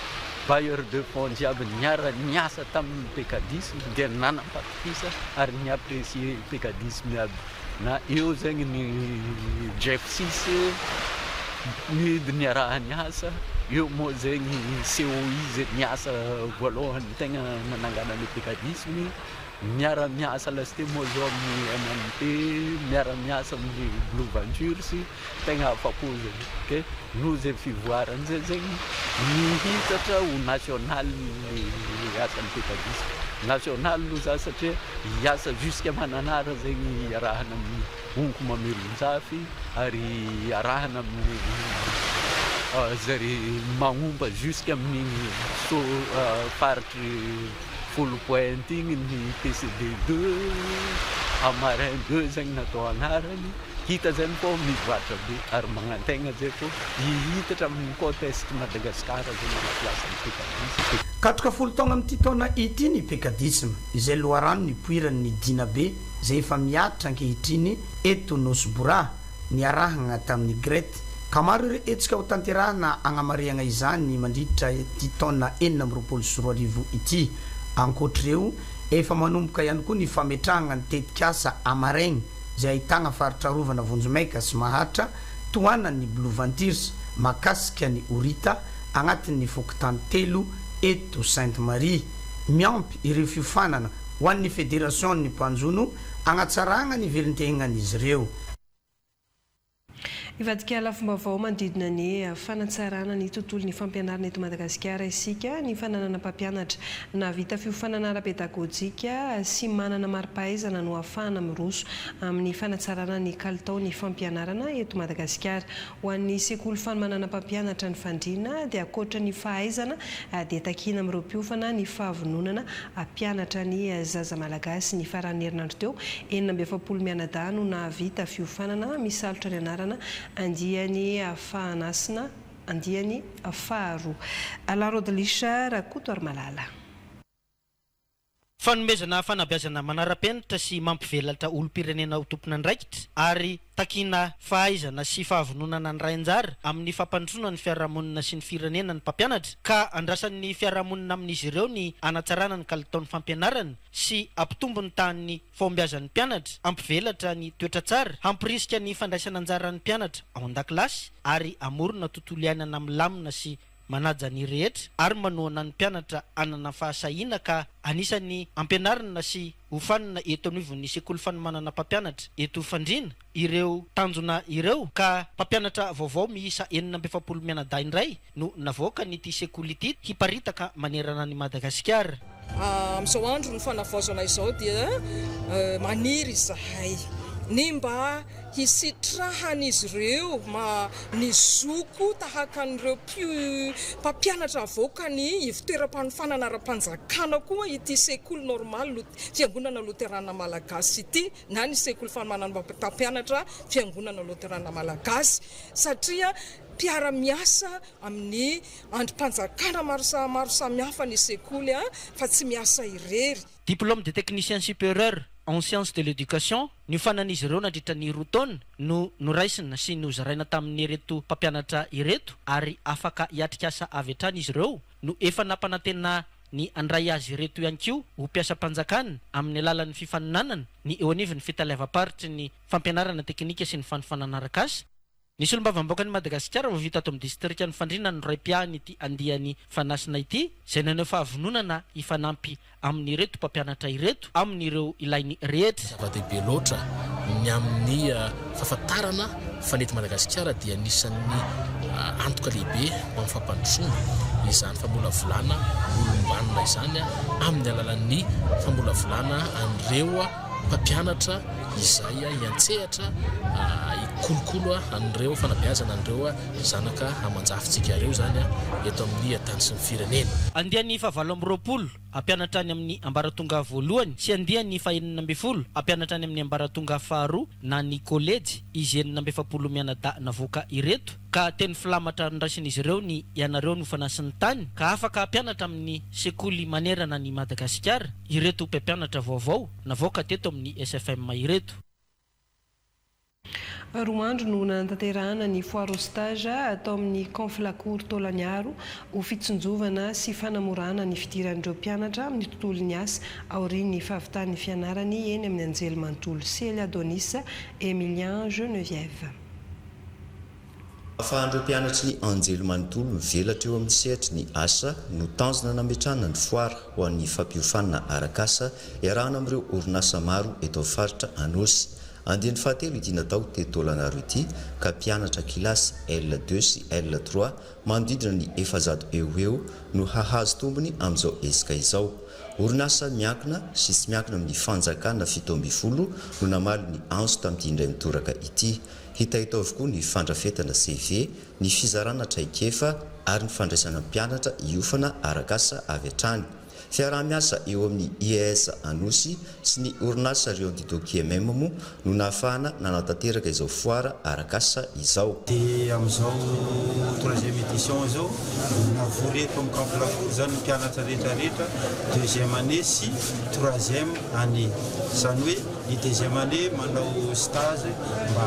bailleur de fonds jiaby niara niasa tamin'ny pecadisme dia nanam-patokisa ary ni-apprecier pecadisme aby na eo zegny ny Jeff Six PNUD niaraha niasa eo moa zegny COI zay niasa voalohany tegna nanangana ny pecadisme miara miasa lasteo moa zao amin'ny MMT miara miasa amin'ny Blue Ventures Tegna afapo zegny ke noho ze fivoarany zay zegny mihitatra ho national ny asan'ny pecadisme, national aloha za satria hiasa jusqu'à Mananara zegny iarahana amin'ny Honko Mamelonjafy ary iarahana amin'ny zare magnompa jusqu'à amin'igny so faritry Foulpointe igny ny PCD deux, Amarin deux zegny natao agnarany. Hita zany fô mivoatra be ary magnantegna zay fô hihitatra amin'ny côte est Madagascar zay manapiasa ny pecadisme. Katroka folo taogna amin'ity taona ity ny pecadisme, izay loharano nipoiran'ny dinabe izay efa mihatra ankehitriny eto Nosy Boraha, niarahagna tamin'ny Gret, ka maro ireo hetsika ho tanterahana hagnamarihagna izany mandritra ity taona 2026 ity. Ankoatr'ireo, efa manomboka ihany koa ny fametrahagna ny tetikasa Amaregny, izay ahitagna faritra arovana vonjimaika sy maharitra, tohanan'ny Blue Ventures, mahakasika ny horita agnatin'ny fokontany telo eto Sainte Marie. Miampy ireo fiofanana ho an'ny federasion'ny mpanjono hagnatsaragna ny velon-tegnan'izy ireo. Hivadika lafim-baovao manodidina ny fanatsarana ny tontolon'ny fampianarana eto Madagasikara isika, ny fananana mpampianatra nahavita fiofanana ara-pedagojika sy manana mari-pahaizana no ahafahana miroso amin'ny fanatsarana ny kalitaon'ny fampianarana eto Madagasikara. Ho an'ny sekoly fanomanana mpampianatra ny Fandriana dia ankoatra ny fahaizana dia takiana amin'ireo mpiofana ny fahavononana hampianatra ny zaza malagasy. Ny faran'ny herinandro teo, 46 mianadahy no nahavita fiofanana misalotra ny anarana andiany fahanasina andiany faharoa. Alain Rodlisha Rakotoarimalala. Fanomezana fanabeazana manara-penitra sy mampivelatra olom-pirenena ho tompon'andraikitra ary takiana fahaizana sy fahavononana handray anjara amin'ny fampandrosoana ny fiarahamonina sy ny firenena ny mpampianatra ka andrasan'ny fiarahamonina amin'izy ireo ny hanatsarana ny kalitaon'ny fampianarana sy hampitombo ny tahan'ny fahombiazan'ny mpianatra, hampivelatra ny toetra tsara, hampirisika ny fandraisana anjaran'ny mpianatra ao an-dakilasy ary hamorona tontolo iainana milamina sy manaja ny rehetra ary manohana ny mpianatra hanana fahasahiana ka anisan'ny ampianarina sy hofanina eto anivon'ny sekoly fanomanana mpampianatra eto Fandriana ireo tanjona ireo ka mpampianatra vaovao miisa 46 mianadahy indray no navoakan'ity sekoly ity hiparitaka manerana an'i Madagasikara. Amin'izao andron'ny fanavaozana izao dia maniry izahay ny mba hisitrahan'izy ireo ny zoko tahaka an'ireo mpampianatra avoakan'ny ivotoeram-panofanana ara-panjakana koa ity sekoly normaly Fiangonana Loterana Malagasy ity na ny sekoly fanomanana mpampianatra Fiangonana Loterana Malagasy satria mpiara-miasa amin'ny andrim-panjakana maro maro samihafa ny sekoly fa tsy miasa irery. Diplôme de technicien supérieur en sciences de l'éducation niofanan'izy ireo nandritra ny roa taona no noraisina sy nozaraina tamin'ireto mpampianatra ireto ary afaka hiatrika asa avy hatrany izy ireo no efa nampanantena ny handray azy ireto ihany koa ho mpiasam-panjakana amin'ny alalan'ny fifaninanana ny eo anivon'ny fitaleavam-paritry ny fampianarana teknika sy ny fanofanana arak'asa. Ny solombavambahoakan'i Madagasikara vao vita ato amin'ny distrikan'i Fandriana no raim-piahiny ity andiany fanasina ity, izay naneho fahavononana hifanampy amin'ireto mpampianatra ireto amin'ireo ilainy rehetra. Zava-dehibe loatra ny amin'ny fahafantarana fa ny eto Madagasikara dia anisan'ny antoka lehibe ho amin'ny fampandrosoana izany famolavolana olom-banona izany amin'ny alalan'ny famolavolana an'ireo mpampianatra izay hiantsehatra hikolokolo an'ireo fanabeazana an'ireo zanaka aman-jafintsika ireo izany eto amin'ny tany sy ny firenena. Andiany fahavalo amby roapolo hampianatra any amin'ny ambaratonga voalohany sy andiany fahenina ambin'ny folo hampianatra any amin'ny ambaratonga faharoa na ny kolejy izy 46 mianadahy navoaka ireto ka teny filamatra noraisin'izy ireo ny ianareo no fanasin'ny tany ka afaka hampianatra amin'ny sekoly manerana an'i Madagasikara ireto mpampianatra vaovao navoaka teto amin'ny SFM ireto. Roa andro no nanatanterahana ny foire au stage atao amin'ny Camp Flacourt Taolagnaro ho fitsinjovana sy fanamorana ny fidiran'ireo mpianatra amin'ny tontolon'ny asa aorian'ny fahavitan'ny fianarany eny amin'ny anjerimanontolo. Celia Donis, Emilien Geneviève. Ahafahan'ireo mpianatry ny anjerimanontolo mivelatra eo amin'ny sehatry ny asa no tanjona nametrahana ny foara ho an'ny fampiofanana arak'asa iarahana amin'ireo orinasa maro eto amin'ny faritra Anôsy. Andiany fahatelo ity natao teto Taolagnaro ity ka mpianatra kilasy L2 sy L3 manodidina ny 400 eo ho eo no hahazo tombony amin'izao hetsika izao. Orinasa miankina sy tsy miankina amin'ny fanjakana 17 no namaly ny antso tamin'ity indray mitoraka ity. Hita eto avokoa ny fandrafetana CV, ny fizarana traikefa ary ny fandraisana mpianatra hiofana arak'asa avy hatrany. Fiaraha-miasa eo amin'ny IES Anosy sy ny orinasa Rion du Doki-MM moa no nahafahana nanatanteraka izao foara arak'asa izao. Dia amin'izao troisième édition izao, navory eto amin'ny Camp Lacour izany ny mpianatra rehetra rehetra deuxième année sy troisième année. Izany hoe ny deuxième année manao stage mba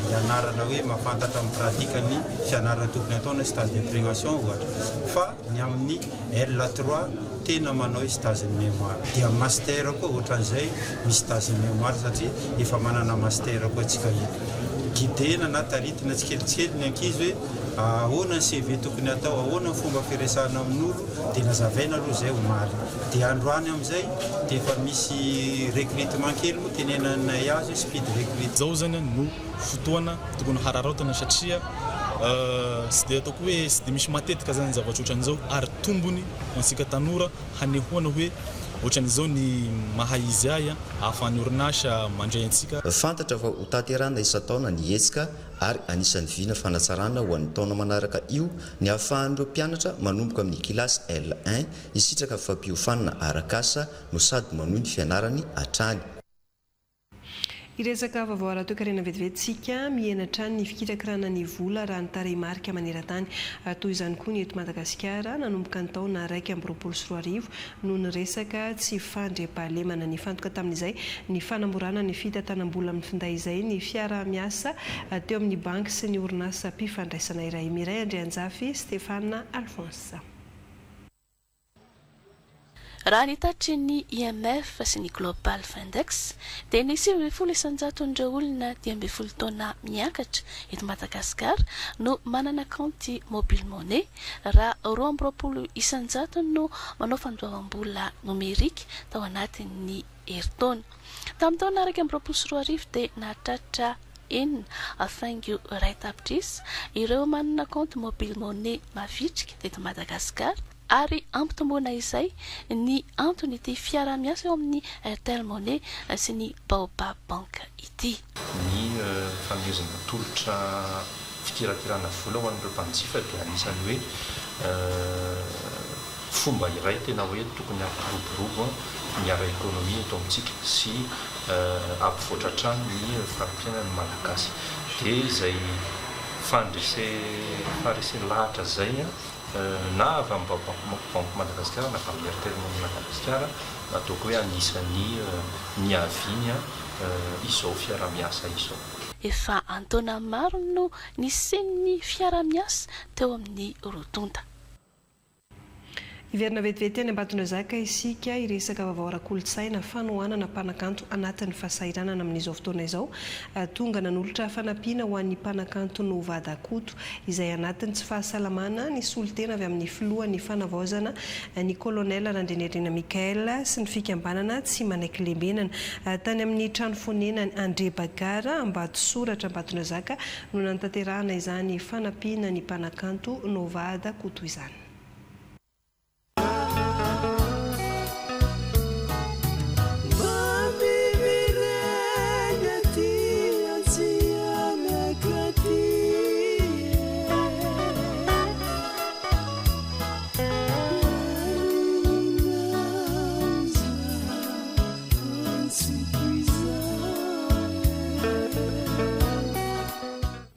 hianarana hoe mahafantatra amin'ny pratique ny fianarana tokony atao na stage d'imprégnation ohatra. Fa ny amin'ny L trois tena manao hoe stage ny mémoire. Dia master koa ohatran'izay misy stage ny mémoire satria efa manana master koa tsika eto. guidena na taritina tsikelikely ny ankizy hoe ahoana ny CV tokony hatao, ahoana ny fomba firesahana amin'olo, dia nazavaina aloha izay omaly. Dia androany amin'izay dia efa misy recrutement kely moa tenenanay azy hoe speed recrutement. Izao zany no fotoana tokony hararaotana satria tsy dia ataoko hoe tsy dia misy matetika zany zavatra ohatran'izao ary tombony ho antsika tanora hanehoana hoe ohatran'izao ny maha izy ahy ahafahan'ny orinasa mandray antsika. Fantatra fa hotanterahina isan-taona ny hetsika ary anisan'ny vina fanatsarana ho an'ny taona manaraka io ny hahafahan'ireo mpianatra manomboka amin'ny kilasy L1 hisitraka fampiofanana arak'asa no sady manohy ny fianarany hatrany. Hiresaka vaovao ara-toekarena vetivety isika, mihena hatrany ny fikirakirana ny vola raha ny tarehimarika maneran-tany. Toy izany koa ny eto Madagasikara, nanomboka ny taona 2021 noho ny resaka tsy fandriampahalemana. Nifantoka tamin'izay ny fanamorana ny fitantanam-bola amin'ny finday izay ny fiaraha-miasa teo amin'ny banky sy ny orinasam-pifandraisana iray. Mireille Andrianjafy, Stéphane Alphonse. Raha ny tatitry ny IMF sy ny Global Findex dia ny 19 isan-jaton'ireo olona 15 taona miakatra eto Madagasikara no manana kaonty Mobile Money raha 22 isan-jatony no manao fandoavam-bola nomerika tao anatin'ny herintaona. Tamin'ny taona 2021 dia nahatratra enina faingo iray tapitrisa ireo manana kaonty Mobile Money mavitrika teto Madagasikara, ary hampitomboana izay ny anton'ity fiaraha-miasa eo amin'ny Airtel Money sy ny Baobab Bank ity. Ny fanomezana tolotra fikirakirana vola ho an'ireo mpanjifa dia anisan'ny hoe fomba iray tena hoe tokony hampiroborobo ny ara-ekonomia eto amintsika sy hampivoatra hatrany ny fari-piainan'ny Malagasy. Dia izay fandresen-lahatra izay na avy amin'ny Banque Madagascar na avy amin'ny Airtel Money Madagascar no ataoko hoe anisan'ny niaviany izao fiaraha-miasa izao. Efa an-taona maro no nisian'ny fiaraha-miasa teo amin'ny roa tonta. Hiverina vetivety any Ambatondrazaka isika hiresaka vaovao ara-kolontsaina, fanohanana mpanakanto anatin'ny fahasahiranana amin'izao fotoana izao. Tonga nanolotra fanampiana ho an'ny mpanakanto Nova Dakoto izay anatin'ny tsy fahasalamana ny solontena avy amin'ny filohan'ny fanavaozana ny Colonel Randrianirina Michael sy ny fikambanana Tsy Manaiky Lembenana. Tany amin'ny trano fonenany Andrebagara Ambatosoratra Ambatondrazaka no nanatanterahana izany fanampiana ny mpanakanto Nova Dakoto izany.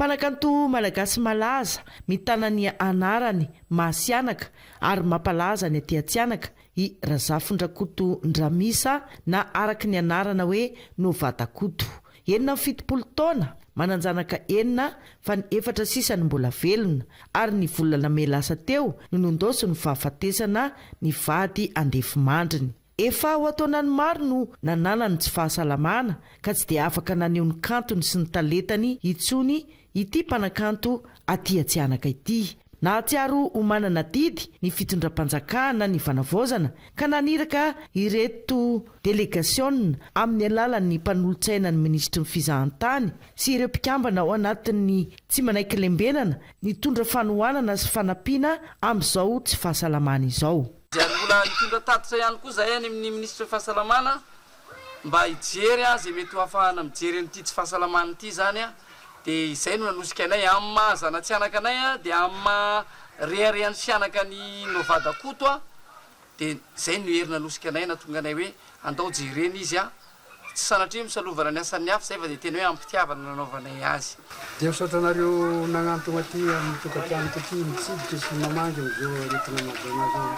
Mpanakanto malagasy malaza mitana ny anarany Mahasianaka ary mampalaza ny aty Antsihanaka i Razafindrakoto Ndramisa na araka ny anarana hoe Novatakoto. 76 taona, manan-janaka enina fa ny efatra sisa no mbola velona ary ny volana mey lasa teo no nondaosin'ny fahafatesana ny vady andefimandriny. Efa ho an-taonany maro no nananany tsy fahasalamana ka tsy dia afaka naneho ny kantony sy ny talentany intsony ity mpanakanto aty Antsihanaka ity. Nahatsiaro ho manana adidy ny fitondram-panjakana ny fanavaozana ka naniraka ireto delegasiona amin'ny alalan'ny mpanolotsainan'ny minisitry ny fizahantany sy ireo mpikambana ao anatin'ny tsy manaiky lembenana nitondra fanohanana sy fanampiana amin'izao tsy fahasalamana izao. Dia mbola nitondra tatitra ihany koa izahay any amin'ny minisitry ny fahasalamana mba hijery izay mety ho ahafahana mijery an'ity tsy fahasalamana ity izany dia izay no nanosika anay amin'ny maha zana-tsianaka anay dia amin'ny maha reharehan'ny fianaka an'i Nova Dakoto dia izay no hery nanosika anay nahatonga anay hoe andao jerena izy Tsy sanatria misalovana ny asan'ny hafa izay fa dia tena hoe am-pitiavana no nanaovanay azy. Dia misaotra anareo nagnantogna aty amin'ny tokantranoko aty mitsidika sy mamangy amin'izao aretina mahazo anah zao.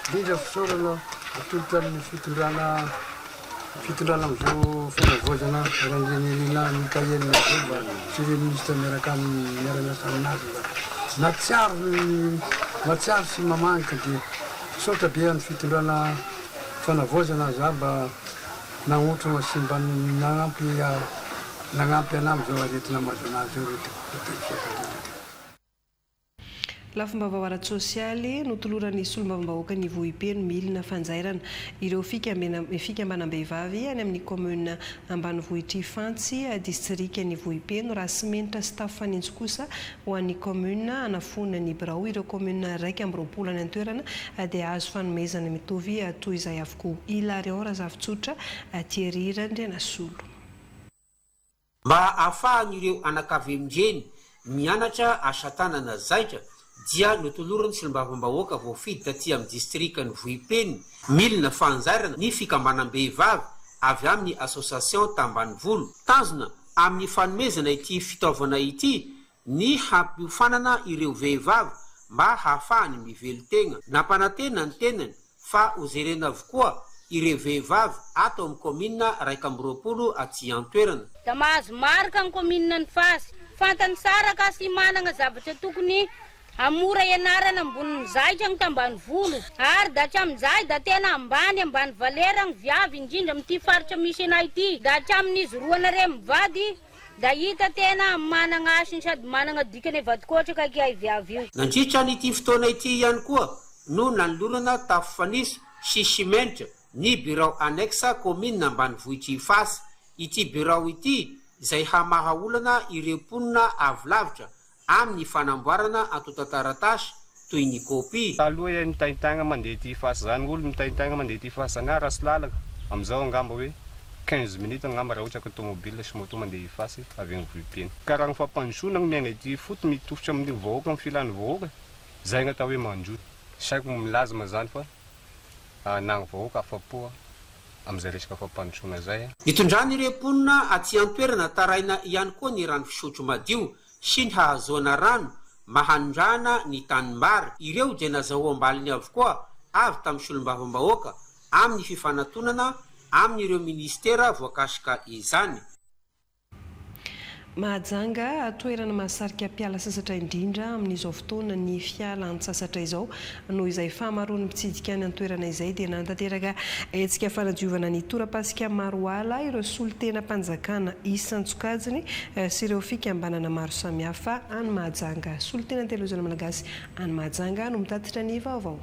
Indrindra fisaorana atolotra amin'ny fitondrana fitondrana amin'izao fanavaozana Randrianirina Mickaël izao mba sy ireo minisitra miaraka aminy miara-miasa aminazy mba nahatsiaro ny mahatsiaro sy mamangy ka dia misaotra be an'ny fitondrana fanavaozana za mba Nagnotrona sy mba nagnampy Nagnampy anah amizao aretina mahazo anah zao reo tompoko tena misaotra indrindra. Lafim-baovao ara-tsosialy, notoloran'ny solombavambahoakan'i Vohipeno milina fanjairana ireo fikambanam-behivavy any amin'ny kaominina ambanivohitr'Ifantsy, distrikan'i Vohipeno, raha simenitra sy tafo fanitso kosa ho an'ny kaominina hanafoana ny birao. Ireo kaominina 21 any an-toerana dia hahazo fanomezana mitovy toy izay avokoa. Hilarion Razafintsotra, Thierry Randrianasolo. Mba hahafahan'ireo anakavemindreny mianatra asa tanana zaitra dia notoloran'ny solombavambahoaka voafidy taty amin'ny distrikan'i Vohipeno milina fanjairana ny fikambanam-behivavy avy amin'ny Association Tambanivolo. Tanjona amin'ny fanomezana ity fitaovana ity ny hampiofanana ireo vehivavy mba hahafahany mivelon-tegna. Nampanantena ny tenany fa hojerena avokoa ireo vehivavy ato amin'ny kaominina 21 aty an-toerana. Da mahazo marika ny kaominina ny fasy. Fantany tsara ka sy managna zavatra tokony hamora ianarana ambonin'ny zaitra ny tambanivolo. Ary da hatramin'izay da tena ambany ambany valera ny viavy indrindra amin'ity faritra misy anay ity. Da hatramin'izy roanareo mivady Da hita tena managna hasiny sady managna dikany avadikoatra ka kiay viavy io. Nandritra an'ity fotoana ity ihany koa no nanolorana tafo faniso sy simenitra ny birao annexe kaominina ambanivohitr'i Ifasy. Ity birao ity izay hamaha olana ireo mponina avy lavitra amin'ny fanamboarana antontan-taratasy toy ny kopia. Taloha iay mitaintaigna mandeha ety Ifasy zany, olo mitaintaigna mandeha ety Ifasy zany, ah ratsy lalagna, amizao angamba hoe 15 minutes angamba raha ohatra ka tomobile sy moto mandeha Ifasy avy agny Vohipeno. Ka raha ny fampandrosoana no miainga ety ifotony mitofotry amin'ny vahoaka amin'ny filan'ny vahoaka, zay no atao hoe mandroso. Saiko milaza ma zany fa na ny vahoaka afa-po amin'izay resaka fampandrosoana zay. Nitondran'ireo mponina aty an-toerana taraina ihany koa ny rano fisotro madio sy ny hahazoana rano mba hanondrahana ny tanimbary. Ireo dia nazahoam-baliny avokoa avy tamin'ny solombavambahoaka amin'ny fifanatonana amin'ireo minisitera voakasika izany. Mahajanga, toerana mahasarika mpiala sasatra indrindra amin'izao fotoana ny fialan-tsasatra izao. Noho izay fahamaroan'ny mpitsidika any an-toerana izay dia nanatanteraka hetsika fanadiovana ny torapasika Maroala ireo solontenam-panjakana isan-tsokajiny sy ireo fikambanana maro samihafa any Mahajanga. Solontenan'ny Malagasy any Mahajanga no mitatitra ny vaovao.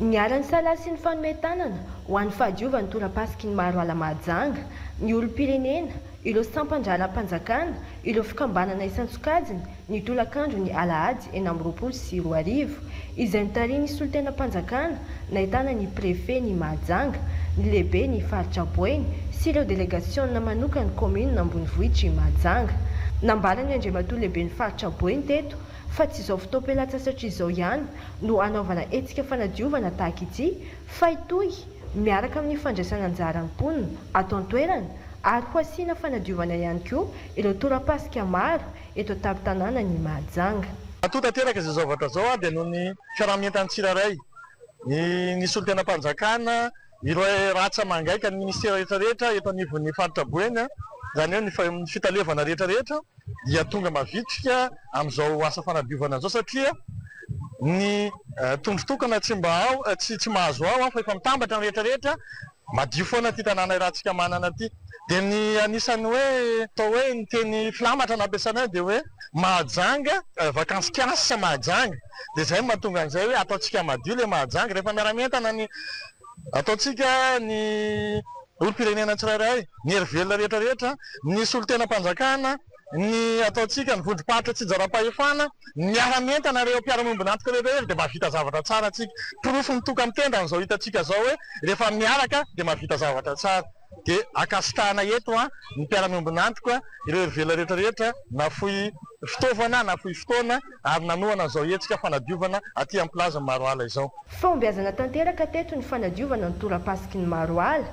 Niara-nisalahy sy nifanome tanana ho an'ny fahadiovan'ny torapasiky ny Maroala Mahajanga, ny olom-pirenena, ireo sampan-draharaham-panjakana, ireo fikambanana isan-tsokajiny, ny tolakandron'ny alahady 2026, izay notarihin'ny solontenam-panjakana nahitana ny Préfet ny Mahajanga, ny lehibe ny faritra Boeny sy ireo delegasiona manokan'ny kaominina ambonivohitr'i Mahajanga. Nambaran'ny Andriamatoa lehiben'ny faritra Boeny teto fa tsy izao fotoam-pialantsasatra izao ihany no hanaovana hetsika fanadiovana tahaka ity fa hitohy miaraka amin'ny fandraisana anjaran'ny mponina ato an-toerana ary ho asiana fanadiovana ihany koa ireo torapasika maro eto an-tampon-tanànan'i Mahajanga. Matoa tanteraka izao zavatra izao dia noho ny fiaraha-mientan'ny tsirairay, ny ny solontenam-panjakana, ireo ratsa-mangaika ny minisitera rehetra rehetra eto anivon'ny faritra Boeny, izany hoe ny fitalevana rehetra rehetra dia tonga mavitrika amin'izao asa fanadiovana izao satria ny tondro tokana tsy mba ao, tsy tsy mahazo ao fa efa mitambatra ny rehetra rehetra, madio foana ity tanàna iarahantsika manana ity. Dia ny anisan'ny hoe atao hoe ny teny filamatra nampiasainay dia hoe Mahajanga, vakansy kiasy Mahajanga. Dia izay no mahatonga an'izay hoe ataontsika madio ilay Mahajanga. Rehefa miara-mientana ny ataontsika ny olom-pirenena tsirairay, ny hery velona rehetra rehetra, ny solontenam-panjakana, ny ataontsika ny vondrom-paritra tsinjaram-pahefana, miara-mientana ireo mpiara-miombon'antoka rehetra rehetra dia mahavita zavatra tsara tsika. Porofo mitoka-mitendra an'izao hitantsika izao hoe rehefa miaraka dia mahavita zavatra tsara. Dia ankasitrahana eto ny mpiara-miombon'antoka, ireo hery velona rehetra rehetra nafoy fitaovana, nafoy fotoana ary nanohana an'izao hetsika fanadiovana aty amin'ny Plaza Maroala izao. Fahombiazana tanteraka teto ny fanadiovana ny torapasiky ny Maroala.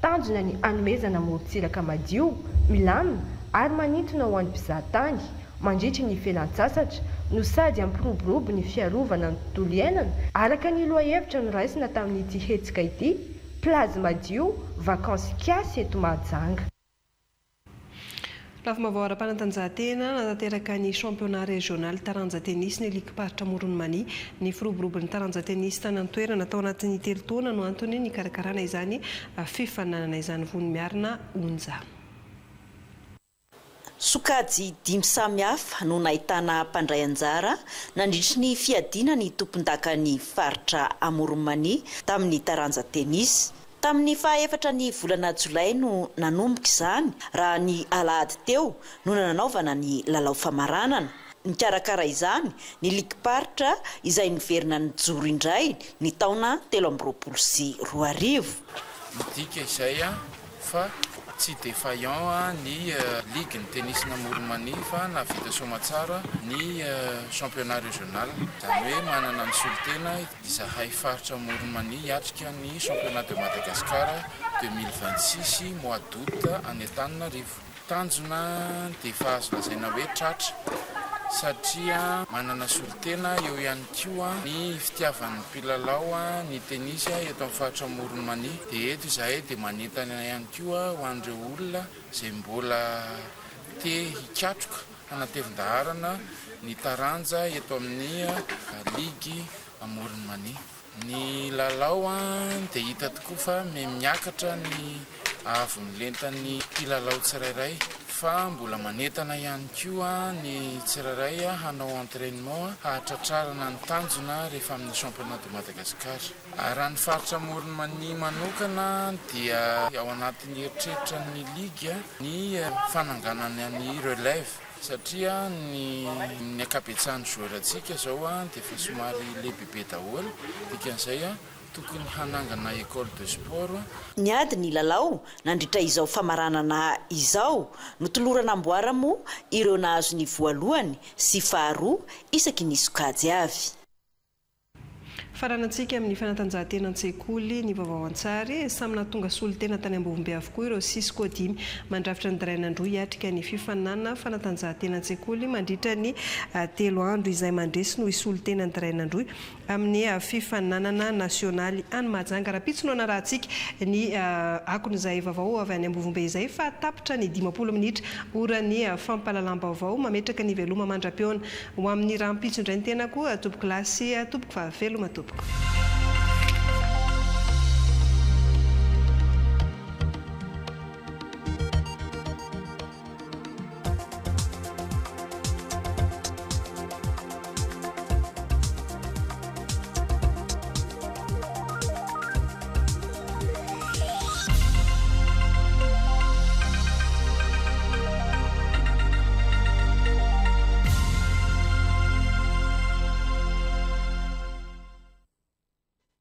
Tanjona ny hanomezana morontsiraka madio, milamina ary manintona ho an'ny mpizahatany mandritry ny fialantsasatra no sady hampiroborobo ny fiarovana ny tontolo iainana, araka ny lohahevitra noraisina tamin'ity hetsika ity, Plage madio, vakansy kiasy eto Mahajanga. Lafim-baovao ara-panatanjahantena, nanatanteraka ny championnat régional taranja tennis ny ligim-paritra Amoron'i Mania. Ny firoborobon'ny taranja tennis tany an-toerana tao anatin'ny telo taona no antony nikarakarana izany fifaninanana izany. Vonimiarina Onja. Sokajy dimy samy hafa no nahitana mpandray anjara nandritry ny fiadiana ny tompondakan'ny faritra Amoron'i Mania tamin'ny taranja tenisy. Tamin'ny faha-efatra ny volana jolay no nanomboka izany raha ny alahady teo no nanaovana ny lalao famaranana. Nikarakara izany ny ligim-paritra izay niverina nijoro indray ny taona 2023. Midika izay fa tsy défaillant ny ligue ny tennis-n'i Amoron'i Mania fa nahavita soamatsara ny championnat régional. Izany hoe manana ny solontena izahay faritra Amoron'i Mania hiatrika ny championnat de Madagascar 2026 mois d'août any Antananarivo. Tanjona dia efa azo lazaina hoe tratra satria manana solontena eo ihany koa ny fitiavan'ny mpilalao ny tennis eto amin'ny faritra Amoron'i Mania. Dia eto izahay dia manentana ihany koa ho an'ireo olona izay mbola te hikatroka hanatevin-daharana ny taranja eto amin'ny ligy Amoron'i Mania. Ny lalao dia hita tokoa fa miakatra ny haavon'ny lentan'ny mpilalao tsirairay fa mbola manentana ihany koa ny tsirairay hanao entrainement hahatratrarana ny tanjona rehefa amin'ny championnat de Madagascar. Raha ny faritra Amoron'i Mania manokana dia ao anatin'ny eritreritra ny ligue ny fananganana ny relève. Satria ny ny ankabetsahan'ny joueur antsika zao dia efa somary lehibebe daholo, dikan'izay tokony hanangana école de sport. Niady ny lalao nandritra izao famaranana izao. Notolorana amboara moa ireo nahazo ny voalohany sy faharoa isaky ny sokajy avy. Faranantsika amin'ny fanatanjahantena an-tsekoly ny vaovao an-tsary. Samy nahatonga solontena tany Ambovombe avokoa ireo Cisco dimy mandrafitra ny Drainandroy hiatrika ny fifaninanana fanatanjahantena an-tsekoly mandritra ny telo andro. Izay mandresy no hisolo tena ny Drainandroy amin'ny fifaninanana nasionaly any Mahajanga. Rahampitso no hanarahantsika ny akon'izay vaovao avy any Ambovombe izay fa tapitra ny 50 minitra oran'ny fampahalalam-baovao. Mametraka ny veloma mandra-pihaona. Ho amin'ny rahampitso indray ny tenako, tompoko lahy sy tompoko vavy. Veloma tompoko.